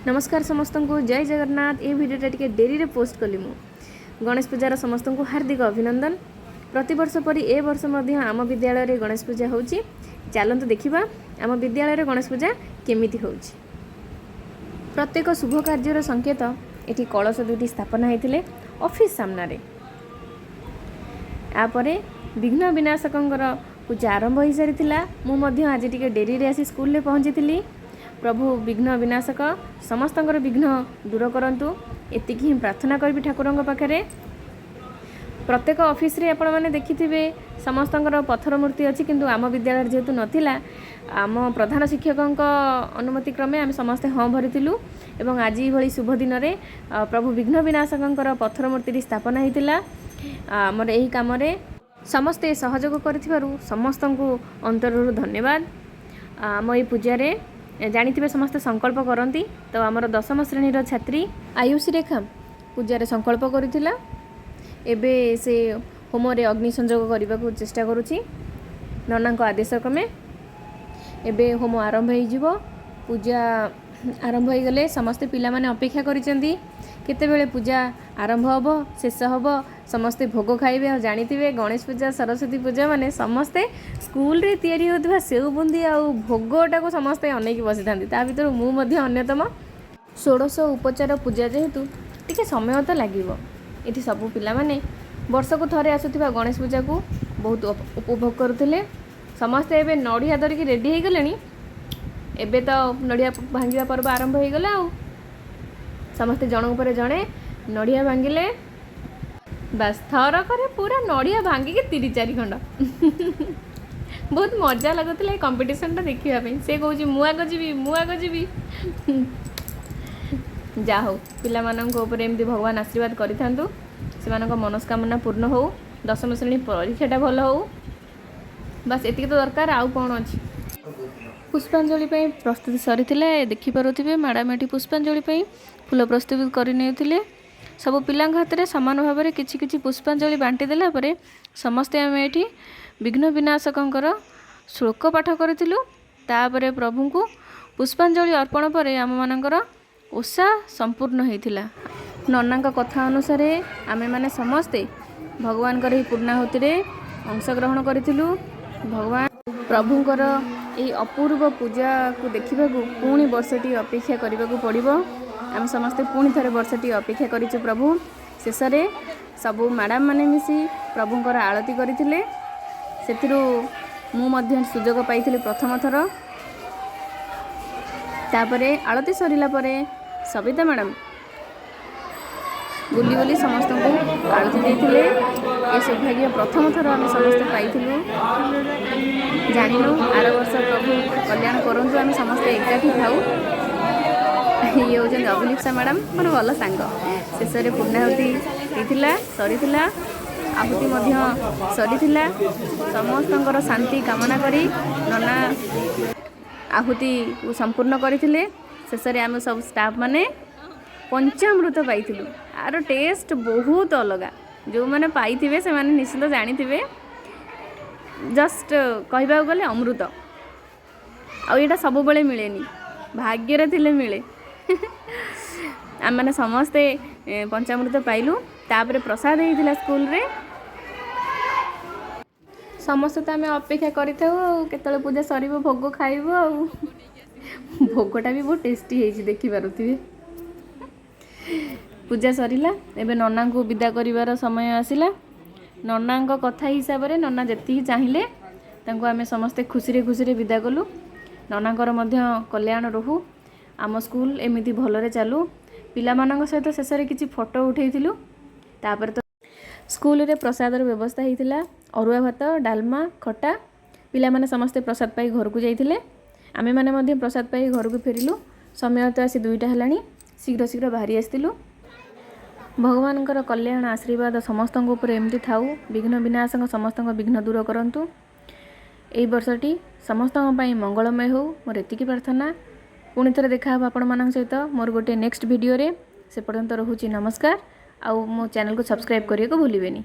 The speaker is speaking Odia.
ନମସ୍କାର ସମସ୍ତଙ୍କୁ, ଜୟ ଜଗନ୍ନାଥ। ଏ ଭିଡ଼ିଓଟା ଟିକେ ଡେରିରେ ପୋଷ୍ଟ କଲି ମୁଁ। ଗଣେଶ ପୂଜାର ସମସ୍ତଙ୍କୁ ହାର୍ଦ୍ଦିକ ଅଭିନନ୍ଦନ। ପ୍ରତିବର୍ଷ ପରି ଏ ବର୍ଷ ମଧ୍ୟ ଆମ ବିଦ୍ୟାଳୟରେ ଗଣେଶ ପୂଜା ହେଉଛି। ଚାଲନ୍ତୁ ଦେଖିବା ଆମ ବିଦ୍ୟାଳୟରେ ଗଣେଶ ପୂଜା କେମିତି ହେଉଛି। ପ୍ରତ୍ୟେକ ଶୁଭ କାର୍ଯ୍ୟର ସଂକେତ ଏଠି କଳସ ଦୁଇଟି ସ୍ଥାପନା ହେଇଥିଲେ ଅଫିସ୍ ସାମ୍ନାରେ। ତାପରେ ବିଘ୍ନ ବିନାଶକଙ୍କର ପୂଜା ଆରମ୍ଭ ହୋଇସାରିଥିଲା। ମୁଁ ମଧ୍ୟ ଆଜି ଟିକେ ଡେରିରେ ଆସି ସ୍କୁଲରେ ପହଞ୍ଚିଥିଲି। ପ୍ରଭୁ ବିଘ୍ନ ବିନାଶକ ସମସ୍ତଙ୍କର ବିଘ୍ନ ଦୂର କରନ୍ତୁ, ଏତିକି ହିଁ ପ୍ରାର୍ଥନା କରିବି ଠାକୁରଙ୍କ ପାଖରେ। ପ୍ରତ୍ୟେକ ଅଫିସରେ ଆପଣମାନେ ଦେଖିଥିବେ ସମସ୍ତଙ୍କର ପଥର ମୂର୍ତ୍ତି ଅଛି, କିନ୍ତୁ ଆମ ବିଦ୍ୟାଳୟରେ ଯେହେତୁ ନଥିଲା, ଆମ ପ୍ରଧାନ ଶିକ୍ଷକଙ୍କ ଅନୁମତି କ୍ରମେ ଆମେ ସମସ୍ତେ ହଁ ଭରିଥିଲୁ ଏବଂ ଆଜି ଭଳି ଶୁଭ ଦିନରେ ପ୍ରଭୁ ବିଘ୍ନ ବିନାଶକଙ୍କର ପଥର ମୂର୍ତ୍ତିଟି ସ୍ଥାପନା ହେଇଥିଲା। ଆମର ଏହି କାମରେ ସମସ୍ତେ ସହଯୋଗ କରିଥିବାରୁ ସମସ୍ତଙ୍କୁ ଅନ୍ତରରୁ ଧନ୍ୟବାଦ। ଆମ ଏଇ ପୂଜାରେ ଜାଣିଥିବେ ସମସ୍ତେ ସଂକଳ୍ପ କରନ୍ତି, ତ ଆମର ଦଶମ ଶ୍ରେଣୀର ଛାତ୍ରୀ ଆୟୁଷୀ ରେଖା ପୂଜାରେ ସଂକଳ୍ପ କରିଥିଲା। ଏବେ ସେ ହୋମରେ ଅଗ୍ନି ସଂଯୋଗ କରିବାକୁ ଚେଷ୍ଟା କରୁଛି ନନାଙ୍କ ଆଦେଶ କ୍ରମେ। ଏବେ ହୋମ ଆରମ୍ଭ ହେଇଯିବ। ପୂଜା ଆରମ୍ଭ ହେଇଗଲେ ସମସ୍ତେ ପିଲାମାନେ ଅପେକ୍ଷା କରିଛନ୍ତି କେତେବେଳେ ପୂଜା ଆରମ୍ଭ ହେବ, ଶେଷ ହେବ, ସମସ୍ତେ ଭୋଗ ଖାଇବେ। ଆଉ ଜାଣିଥିବେ, ଗଣେଶ ପୂଜା, ସରସ୍ୱତୀ ପୂଜା ମାନେ ସମସ୍ତେ ସ୍କୁଲରେ ତିଆରି ହେଉଥିବା ସେଉ ବୁନ୍ଦି ଆଉ ଭୋଗଟାକୁ ସମସ୍ତେ ଅନେଇକି ବସିଥାନ୍ତି। ତା ଭିତରୁ ମୁଁ ମଧ୍ୟ ଅନ୍ୟତମ। ଷୋଡ଼ଶ ଉପଚାର ପୂଜା ଯେହେତୁ, ଟିକେ ସମୟ ତ ଲାଗିବ। ଏଠି ସବୁ ପିଲାମାନେ ବର୍ଷକୁ ଥରେ ଆସୁଥିବା ଗଣେଶ ପୂଜାକୁ ବହୁତ ଉପଭୋଗ କରୁଥିଲେ। ସମସ୍ତେ ଏବେ ନଡ଼ିଆ ଧରିକି ରେଡ଼ି ହେଇଗଲେଣି। ଏବେ ତ ନଡ଼ିଆ ଭାଙ୍ଗିବା ପର୍ବ ଆରମ୍ଭ ହେଇଗଲା ଆଉ ସମସ୍ତେ ଜଣଙ୍କ ପରେ ଜଣେ ନଡ଼ିଆ ଭାଙ୍ଗିଲେ। ବାସ୍, ଥରକରେ ପୁରା ନଡ଼ିଆ ଭାଙ୍ଗିକି ତିନି ଚାରି ଖଣ୍ଡ। ବହୁତ ମଜା ଲାଗୁଥିଲା ଏ କମ୍ପିଟିସନଟା ଦେଖିବା ପାଇଁ। ସେ କହୁଛି, "ମୁଁ ଆଗ ଯିବି, ମୁଁ ଆଗ ଯିବି।" ଯାହା ହଉ, ପିଲାମାନଙ୍କ ଉପରେ ଏମିତି ଭଗବାନ ଆଶୀର୍ବାଦ କରିଥାନ୍ତୁ, ସେମାନଙ୍କ ମନସ୍କାମନା ପୂର୍ଣ୍ଣ ହଉ, ଦଶମ ଶ୍ରେଣୀ ପରୀକ୍ଷାଟା ଭଲ ହଉ। ବାସ୍, ଏତିକି ତ ଦରକାର, ଆଉ କ'ଣ ଅଛି? ପୁଷ୍ପାଞ୍ଜଳି ପାଇଁ ପ୍ରସ୍ତୁତି ସରିଥିଲା। ଦେଖିପାରୁଥିବେ, ମ୍ୟାଡ଼ାମ୍ ଏଠି ପୁଷ୍ପାଞ୍ଜଳି ପାଇଁ ଫୁଲ ପ୍ରସ୍ତୁତି କରିନେଉଥିଲେ। ସବୁ ପିଲାଙ୍କ ହାତରେ ସମାନ ଭାବରେ କିଛି କିଛି ପୁଷ୍ପାଞ୍ଜଳି ବାଣ୍ଟି ଦେଲା ପରେ ସମସ୍ତେ ଆମେ ଏଠି ବିଘ୍ନ ବିନାଶକଙ୍କର ଶ୍ଳୋକ ପାଠ କରିଥିଲୁ। ତାପରେ ପ୍ରଭୁଙ୍କୁ ପୁଷ୍ପାଞ୍ଜଳି ଅର୍ପଣ ପରେ ଆମମାନଙ୍କର ଓଷା ସମ୍ପୂର୍ଣ୍ଣ ହେଇଥିଲା। ନନାଙ୍କ କଥା ଅନୁସାରେ ଆମେମାନେ ସମସ୍ତେ ଭଗବାନଙ୍କର ଏହି ପୂର୍ଣ୍ଣାହୁତିରେ ଅଂଶଗ୍ରହଣ କରିଥିଲୁ। ଭଗବାନ ପ୍ରଭୁଙ୍କର ଏହି ଅପୂର୍ବ ପୂଜାକୁ ଦେଖିବାକୁ ପୁଣି ବର୍ଷଟି ଅପେକ୍ଷା କରିବାକୁ ପଡ଼ିବ। ଆମେ ସମସ୍ତେ ପୁଣି ଥରେ ବର୍ଷଟି ଅପେକ୍ଷା କରିଛୁ ପ୍ରଭୁ। ଶେଷରେ ସବୁ ମ୍ୟାଡ଼ାମ୍ ମାନେ ମିଶି ପ୍ରଭୁଙ୍କର ଆଳତି କରିଥିଲେ। ସେଥିରୁ ମୁଁ ମଧ୍ୟ ସୁଯୋଗ ପାଇଥିଲି ପ୍ରଥମ ଥର। ତାପରେ ଆଳତି ସରିଲା ପରେ ସବିତା ମ୍ୟାଡ଼ାମ୍ ବୁଲି ବୁଲି ସମସ୍ତଙ୍କୁ ଆଳତି ଦେଇଥିଲେ। ଏ ସୌଭାଗ୍ୟ ପ୍ରଥମ ଥର ଆମେ ସମସ୍ତେ ପାଇଥିଲୁ। ଜାଣିନୁ, ଆର ବର୍ଷ ପ୍ରଭୁ କଲ୍ୟାଣ କରନ୍ତୁ, ଆମେ ସମସ୍ତେ ଏକାଠି ଥାଉ। ଇଏ ହେଉଛନ୍ତି ଅଭିଲିପ୍ସା ମ୍ୟାଡ଼ାମ୍, ମୋର ଭଲ ସାଙ୍ଗ। ଶେଷରେ ପୂର୍ଣ୍ଣାହୁତି ହେଇଥିଲା, ସରିଥିଲା, ଆହୁତି ମଧ୍ୟ ସରିଥିଲା। ସମସ୍ତଙ୍କର ଶାନ୍ତି କାମନା କରି ନନା ଆହୁତି ସମ୍ପୂର୍ଣ୍ଣ କରିଥିଲେ। ଶେଷରେ ଆମେ ସବୁ ଷ୍ଟାଫ୍ ମାନେ ପଞ୍ଚାମୃତ ପାଇଥିଲୁ। ଆର ଟେଷ୍ଟ ବହୁତ ଅଲଗା। ଯେଉଁମାନେ ପାଇଥିବେ, ସେମାନେ ନିଶ୍ଚିତ ଜାଣିଥିବେ। ଜଷ୍ଟ କହିବାକୁ ଗଲେ ଅମୃତ। ଆଉ ଏଇଟା ସବୁବେଳେ ମିଳେନି, ଭାଗ୍ୟରେ ଥିଲେ ମିଳେ। ଆମେମାନେ ସମସ୍ତେ ପଞ୍ଚାମୃତ ପାଇଲୁ। ତାପରେ ପ୍ରସାଦ ହେଇଥିଲା ସ୍କୁଲରେ। ସମସ୍ତେ ତ ଆମେ ଅପେକ୍ଷା କରିଥାଉ ଆଉ କେତେବେଳେ ପୂଜା ସରିବ, ଭୋଗ ଖାଇବୁ। ଆଉ ଭୋଗଟା ବି ବହୁତ ଟେଷ୍ଟି ହେଇଛି, ଦେଖିପାରୁଥିବେ। ପୂଜା ସରିଲା, ଏବେ ନନାଙ୍କୁ ବିଦା କରିବାର ସମୟ ଆସିଲା। ନନାଙ୍କ କଥା ହିସାବରେ ନନା ଯେତିକି ଚାହିଁଲେ, ତାଙ୍କୁ ଆମେ ସମସ୍ତେ ଖୁସିରେ ଖୁସିରେ ବିଦା କଲୁ। ନନାଙ୍କର ମଧ୍ୟ କଲ୍ୟାଣ ରହୁ, ଆମ ସ୍କୁଲ ଏମିତି ଭଲରେ ଚାଲୁ। ପିଲାମାନଙ୍କ ସହିତ ଶେଷରେ କିଛି ଫଟୋ ଉଠେଇଥିଲୁ। ତାପରେ ତ ସ୍କୁଲରେ ପ୍ରସାଦର ବ୍ୟବସ୍ଥା ହେଇଥିଲା, ଅରୁଆ ଭାତ, ଡାଲମା, ଖଟା। ପିଲାମାନେ ସମସ୍ତେ ପ୍ରସାଦ ପାଇ ଘରକୁ ଯାଇଥିଲେ। ଆମେମାନେ ମଧ୍ୟ ପ୍ରସାଦ ପାଇ ଘରକୁ ଫେରିଲୁ। ସମୟ ତ ଆସି 2ଟା ହେଲାଣି। ଶୀଘ୍ର ଶୀଘ୍ର ବାହାରି ଆସିଥିଲୁ। ଭଗବାନଙ୍କର କଲ୍ୟାଣ ଆଶୀର୍ବାଦ ସମସ୍ତଙ୍କ ଉପରେ ଏମିତି ଥାଉ। ବିଘ୍ନ ବିନାଶକ ସମସ୍ତଙ୍କ ବିଘ୍ନ ଦୂର କରନ୍ତୁ। ଏଇ ବର୍ଷଟି ସମସ୍ତଙ୍କ ପାଇଁ ମଙ୍ଗଳମୟ ହେଉ, ମୋର ଏତିକି ପ୍ରାର୍ଥନା। ପୁଣି ଥରେ ଦେଖା ହେବ ଆପଣମାନଙ୍କ ସହିତ ମୋର ଗୋଟିଏ ନେକ୍ସଟ ଭିଡ଼ିଓରେ। ସେ ପର୍ଯ୍ୟନ୍ତ ରହୁଛି, ନମସ୍କାର। ଆଉ ମୋ ଚ୍ୟାନେଲକୁ ସବସ୍କ୍ରାଇବ୍ କରିବାକୁ ଭୁଲିବେନି।